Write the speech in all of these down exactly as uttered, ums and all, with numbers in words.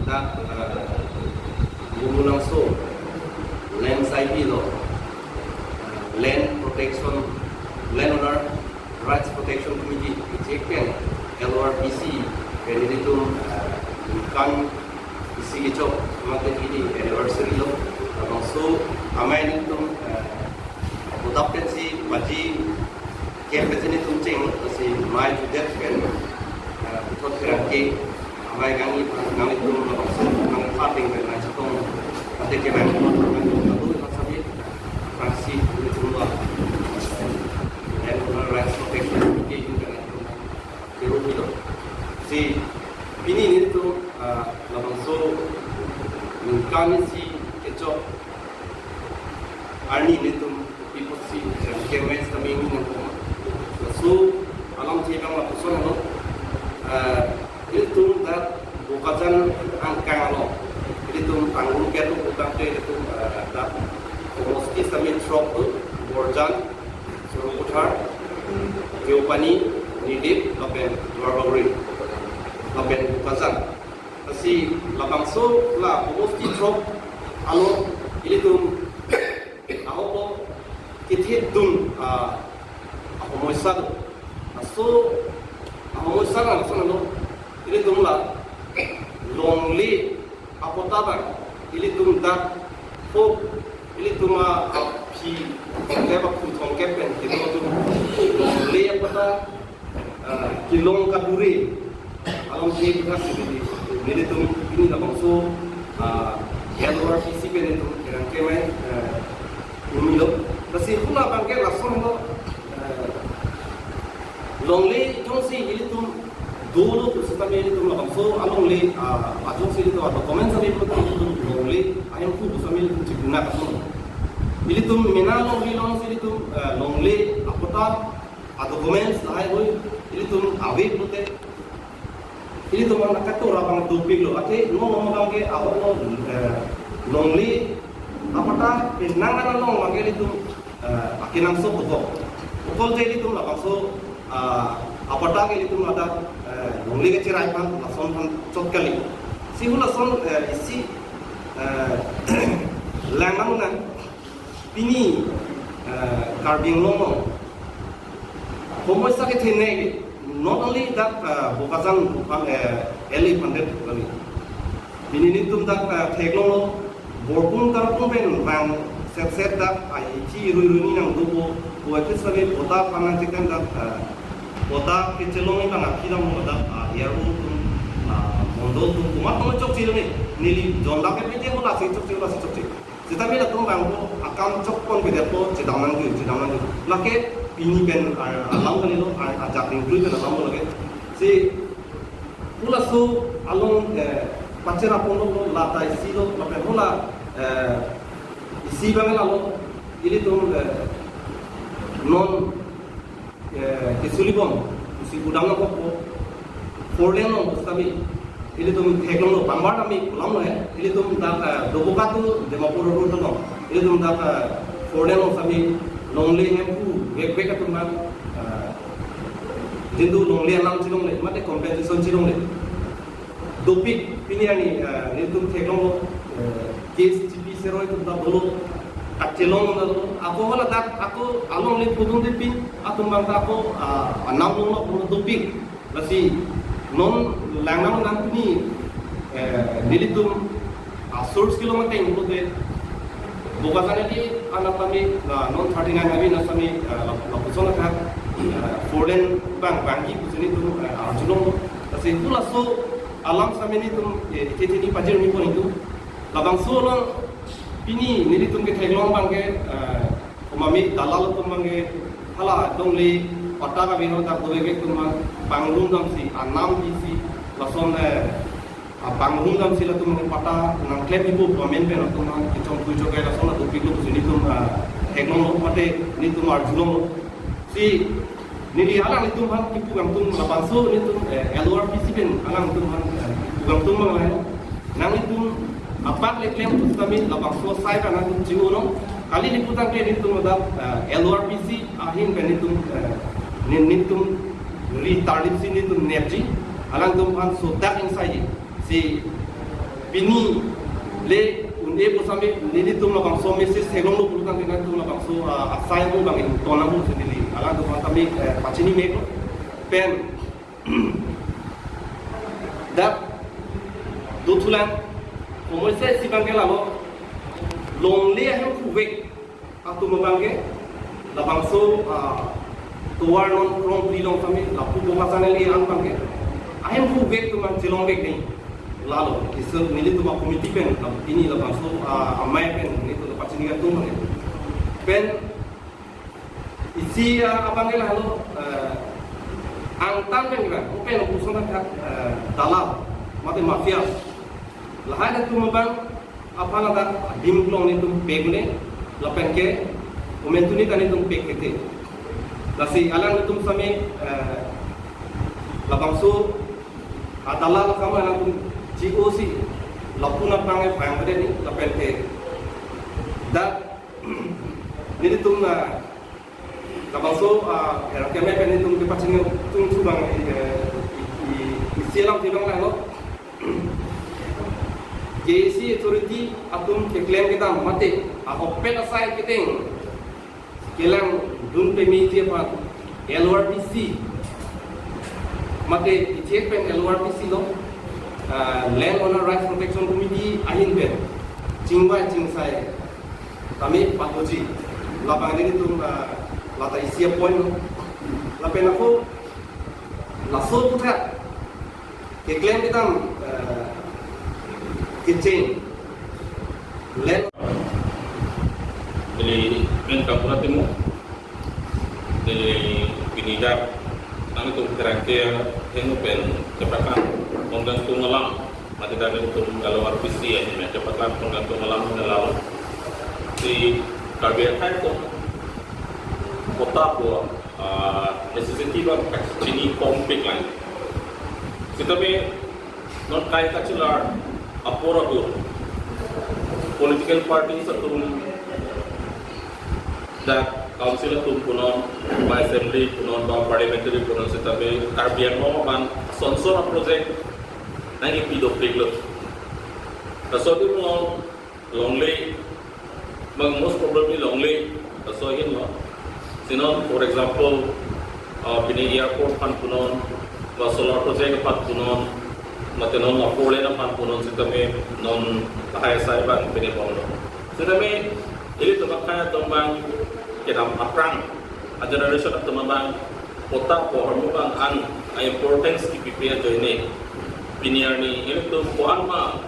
Dak, eh, Bumulangso Land S I P lo, eh, Land Protection, Land Owner Rights Protection Committee, ejek pen L O R P C pen ilitum, eh, ningkan isi kechok mate hini anniversary lo. Labangso amei nelitum, eh, bodak pensi paji kem pensi nelitum cheng, lasi mei judet pen, eh, puthot pherangke amei kangni nanglitum labangso nangpateng pen nangchetong ate kevang nangtum kado nangsabi praksi nelitum ba, eh, Land Owner Rights Protection Committee pen nangtum kero pilo. Si pini nelitum, ah, labangso ningkan isi kechok arni nelitum pi apotsi jam kemen sitame nangkok. So alam thibang lapuson lo, ah, ilitum dak Bokajan angkang lo, ilitum tangrum ketu putangte ilitum, ah, dak komosti sitame throk do, Borjan, Sarupathar, Deopani, Nilip, lapen Duarbagori, lapen Bokajan. Lasi labangso la komosti throk along ilitum ahok kethedun, ah, ahomoi sa do. Laso ahomoi sa na lason lo, ilitum la longle apatta abang ilitum dak ho, ilitum aphi tongkep, aphu tongkep pen ilitum longle apatta, ah, kelong kadure along ke kita sendiri. Nelitum pini labangso, ah, L O R P C pen nelitum kerang kemai, eh, umi lo. Lasi hula abangke lason lo, eh, longle jongsi ilitum dolo pusitame ilitum labangso alongle, ah, ajongsi ilitum a-documents ave pulote ilitum longle ahemphu pusitame ilitum chibuna kason. Ilitum mena longle alongsi ilitum, eh, longle apatta a-documents lahai hoi ilitum ave pulote ilitum an akatora abang dopik lo, ate non non abangke ahok lo, eh, longle apatta penang nang along abangke ilitum, eh, akenangsot dokok. Okol je ilitum labangso, ah, apatta ke ilitum ladak, eh, longle kecherai aphan lason aphan chot kali. Si hula lason, eh, isi, eh, lang nang nang pini, eh, Karbi Anglong along homoi sa kethenei, not only that, eh, Bokajan, eh, L A funded kali. Pini nelitum dak, eh, theklonglo, Borpung Tarpung pen vang set set dak, ah, ichi rui rui ni nang dopo, ko ekis sabe patta aphan nangchekan dak, eh, patta kechelong ni bang aphi dam lo dak, ah, A R O atum, ah, mondol atum, komat komat chokche lo ni, neli jon dak ke pete ho lasi chokche, lasi chokche. Sitame latum bangpo akam chokpon beda po chedam nangji, chedam nangji. Lake pini pen, ah, alam kali lo, ah, ajak ning tui pen alam lo lake. Si hula laso along, eh, pachera pon lo, la ta isi lo, lapen hula, eh, isi bang la lo, ilitum, eh, non eh, kesulibom, si kudam nangkokpo, four lane along pusitame, ilitum theklonglo, pangbar tame kolam lo he, ilitum dak, eh, Doboka to Dimapur road along, ilitum dak, eh, four lane along sitame longle hemphu vek vek atum bang, eh, jindu longle alam chelongle, mate compensation chelongle. Dopik pini arni, eh, nelitum theklonglo, eh, K S T P seroi atum ta dolo, kachelong ta dolo, ako haladak, ako alongle pudun de pin, atum bang ta ako, ah, anam longlo, dopik. Lasi non lang nang nang pini, eh, nelitum, ah, source kilometer pulote, Bokajan edi anat tame, na non thirty nine highway anat tame, eh, la, lapuson athak, eh, four lane bang, bangji pusi nelitum, eh, arjulong. Lasi hula laso alam sitame nelitum, eh, ikethe ni pajir ni pon itum. Labangso along pini nelitum ketheklong abangke, eh, komami dalal atum abangke hala longle patta kave ho dak dovek vek atum abang pangrum damsi, anam disi, lason, eh, apangrum damsi latum patta nangklem ipo pu amen pen atum aphan kechongpui chokai lason atum dopik lo pusi nelitum, ah, theklonglo mate nelitum arjulonglo. Si neli alanglitum aphan kipu kangtung labangso nelitum, eh, L O R P C pen alanglitum aphan, eh, kipu kangtung abang lahai. Nanglitum apak le klem pusitame labangso asai pen nangtum chingurong. Kali nelitum tangte nelitum ladak, eh, L O R P C ahin pen nelitum, eh, ne-, nelitum ri tarlip si nelitum nepji. Alangtum aphan sodak ingsaiji. Si Pini le un-e pu sitame nelitum labangso message theklonglo pulo tangte nangtum labangso, ah, asai mo bang ingtonang mo si neli alangtum aphan tame, eh, pachini meklo. Pen dak dothulang, komoise si bang ke lalo longle ahemphu vek atum abang ke, labangso, ah, tovar non krong pri long sitame, lapu Bokajan L A an bang ke ahemphu vek atum abang chelong vek ni. Lalo, isi nelitum a-committee pen, lap-, pini labangso, ah, amei pen, nelitum pachini atum abang ke. Pen, isi, ah, abang ke lalo, eh, angtan pen ke bang, pen pusong tangka, eh, dalal, mate mafia. Lahai atum abang, aphan ladak adim klong nelitum pek ne, lapen ke, komentu ni ta nelitum pek kete. Lasi alanglitum sitame, eh, labangso, adalal akam alangtum G O C, lapu nangpang e pang kete ni, lapen ke. Dak, nelitum na, labangso, ah, era keme pen nelitum kepachini atum thu bang, eh, i, i, isi alam thi bang lalo. K A C authority atum keklem kedam mate, ahokpet asai keteng kelangdun peme ji aphan L O R T C. Mate, ijek pen L O R T C lo, ah, Land Owner Rights Protection Committee ahin pen chingvai chingsai tame patoji. Labang nelitum, ah, lata isi a-point lo. Lapen ako laso aputhak keklem kedam, eh, kecheng. Land. Neli men Kampura Timur. Neli pini dak nangtum kerangke henu pen chepaklang pon kangtung alam. Mate dak nangtum kalau R P C ya, men chepaklang pon kangtung alam na lalo. Si Karbi akhai atum patta pu, ah, necessity bang kachini kompik lang. Sitame non kai kachelar apor ahut political parties atum dak council atum punon, ba assembly punon, ba parliamentary punon sitame Karbi Anglong aphan son son a-project nangkepi dopik lo. Laso adim along longle, bang most probably longle, laso ahin lo. Si non, for example, uh, pini airport aphan punon, ba solar project aphan punon, mate non a-four lane aphan punon sitame non lahai asai bang pini bom lo. Sitame ilitum akhai atum bang kedam aphrang a-generation atum bang patta pu ahormu bang an a-importance kipipe ajoine pini arni ilitum ko-an ma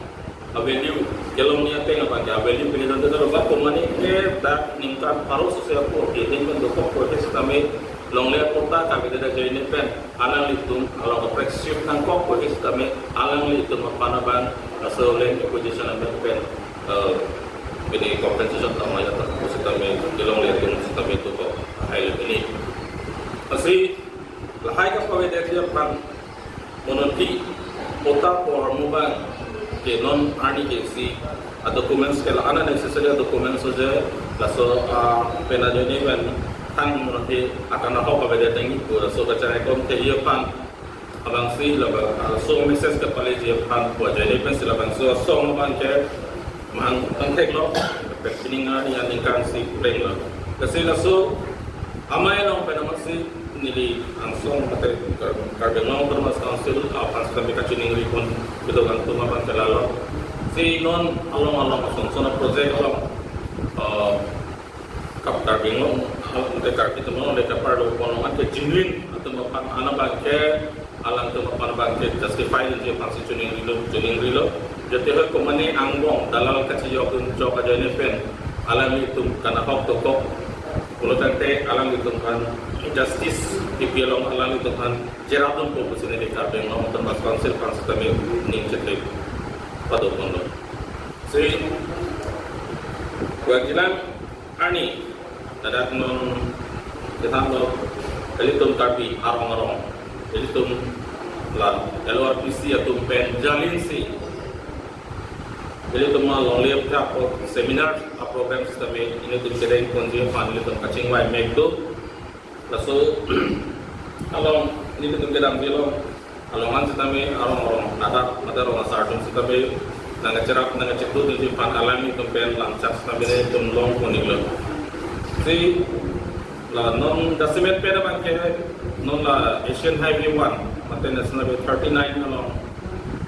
a-value kelong ni ateng abang ke a-value pini dante daro ba komane ke dak ningkan pharo sose apo ke din pen dokok ko ke sitame longle patta kavedet ajoine pen alanglitum along a-track shift nangkok ko ke sitame alanglitum aphan abang laso land acquisition amendment pen, eh, pini compensation tanglo ya ta sitame kelongle atum sitame dokok hai le pini. Lasi lahai kapavedetji aphan mononti patta pu ahormu bang ke non arni ke isi a-documents ke la unnecessary a-documents ajoine laso, ah, pen ajoine pen thang mononti akan ahok avedet nangji pu laso kacharaikom theji aphan abang si labang, ah, laso message kapaleji aphan pu ajoine pen si labangso asong abang ke mang tangthek lo, pen pini arni aningkan si pleng lo. Lasi laso amei along pen amatsi neli angsong mate Kar-, Karbi Anglong Autonomous Council aphan sitame kachiningri pon kedo kangtung abang ke lalo. Si non along along son son a-project along, eh, Kap Karbi Anglong, ah, mate Karbi atum along le kaparlo pon along an ke genuine atum aphan an abang ke alangtum aphan abang ke justify nangji aphan si chiningrilo, chiningrilo. Jate hoi komane angbong dalal kachejok dun jok ajoine pen alanglitum kanahok dokok pulo tangte alanglitum aphan justice kipi along alanglitum aphan jerap dunpo pusi neli Karbi Anglong Autonomous Council aphan sitame ning chethe pado ponlo. Si, wajib lang arni, ladak non kethan lo, ilitum Karbi arong arong, ilitum la L O R T C atum pen jalinsi, ilitum ma longle aputhak seminar a-program sitame ilitum kedeng ponji aphan ilitum kachingvai mek do. Laso along nelitum kedamji along, along an sitame arong arong, ladak mate rong asar atum sitame nangcherap nangchetu tuji aphan alanglitum pen lamchak sitame nelitum longpon-iklo. Si la non jasemet pen abangke non la Asian Highway one mate National Highway thirty-nine along,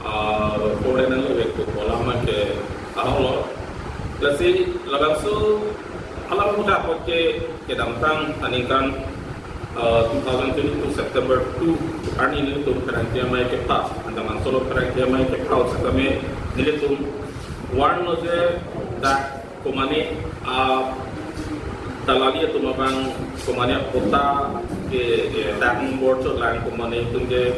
ah, four lane nangle-vek pu alam abangke ahoklo. Lasi labangso alam aputhak apot ke kedamtang aningkan, ah, two thousand twenty-two September two arni nelitum pherangke amei kepha, Andaman Solo pherangke amei kepha ahut sitame nelitum warn-lo je dak komane, ah, dalali atum abang komane apatta ke, eh, dak angbor cholang, komane atum ke,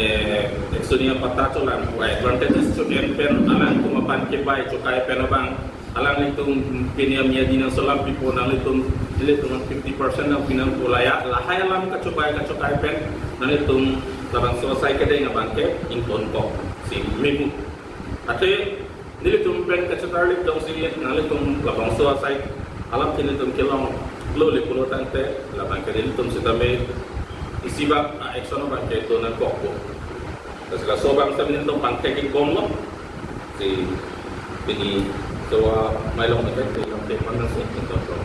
eh, exoni apatta cholang, advantages cho-en pen alangtum aphan kebai chokai pen abang alanglitum pini amia dina solam pipo, nanglitum, nelitum fifty percent nangpi nangpo, lahai alam kachobai kachokai pen nanglitum labangso asai kedeng abangke ingtonkok si memu. Athe nelitum pen kachetarlip jongsi nanglitum labangso asai alam nelitum kelonglo le pulo tangte labangke nelitum sitame isibak a-action abangke do nangkokpo. Lasi laso abang sitame nelitum pangthek-ikbomlo. Si pini so amei along nangkok, nelitum pangthek-ik nang si nelitum.